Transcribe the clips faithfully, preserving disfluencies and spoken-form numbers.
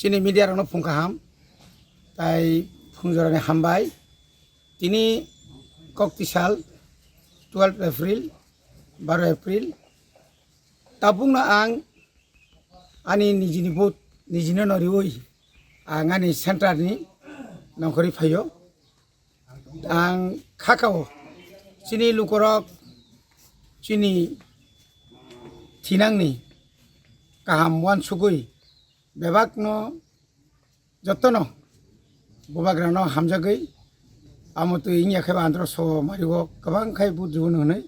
Chini media rokno phung kaham, tai phung jorani hambai. Tini kok tisal twelve April, baro April. Tabukno ang ani nijini vote nijino no riwi ang ani center ni nongkhorwi phaio. Ang khakao chini lukorok chini thinangni kaham uansugwi bebakno jotono bubagrano hamjagwi amo twi wngya khe ba andro so mario kwbang khai vote rwno hwnwi.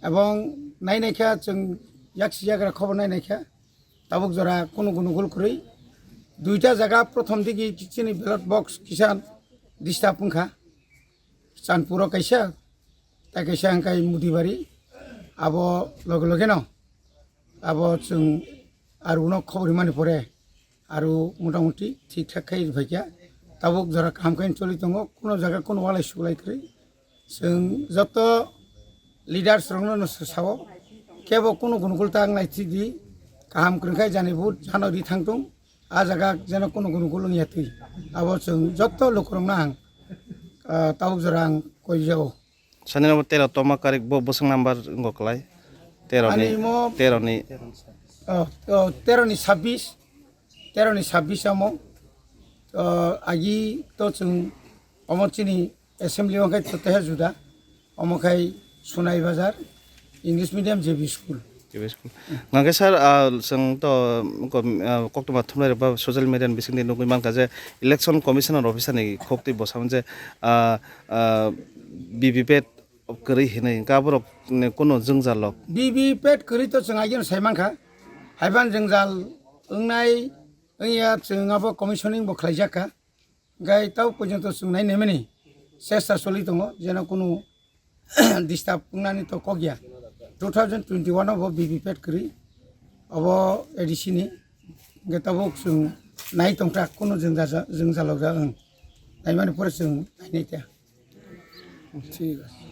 Ebong nainai khe chwng yaksi yagra khobor nainai khe tabuk jora kunu kunu gul kwrwi duita jaga prothom digi chini ballot box kisa disturb wngkha. Chanpuro kaisa, tai kaisa hwnkhai Mudibari, abo loge loge no abo chwng aruno khobor himani pore aru motamuti thik thak khai phaikha. Tabuk jora kaham khai choli tongo, kuno jaga kuno walai suglai kwrwi. Chwng joto leaders rokno no sao, kebo kuno kuno kul ta wnglai thidi, kaham kwrwng khai jani vote jano ri thangtung, a jaga jeno kuno kuno kul wngya twi. Abo chwng joto lukurokno ang, ah, tabuk jora ang koi jao. Sani number tero toma karik bo bwswk number wngkha kwlai? Tero ni, ani imo tero ni. Oh, oh, tero ni sabbish, tero ni sabbish amo. Oh, agi to chwng omo chini assembly wngkhe to teha juda. Omo khai Sunai Bazar, English Medium J B School. J B School. Ngangkhe sir, ah, chwng to, ko, ah, koktwma thumnai rok ba social media ni bisingtwi nugwi mankha je Election Commissioner officer ni khok twi bwsa hwn je, ah, ah, V V P A T kwrwi hinwi, hwnkhe aborok ni kuno jwngjal rok. V V P A T kwrwi to chwng agino sai mankha. Haiban jwngjal wngnai wngya chwng abo commissioning bo khlaijak kha. Hwnkhe tau pojonto chwng nai naimani chesta choli tongo, jeno kuno disturb wngnani to kok ya. Two thousand twenty-one o bo V V P A T kwrwi, obo A D C ni. Hwnkhe tabuk chwng nai tongthak, kuno jwngjal, jwngjal rok ja wng. Naimani pore chwng nainai ta. Thik ase.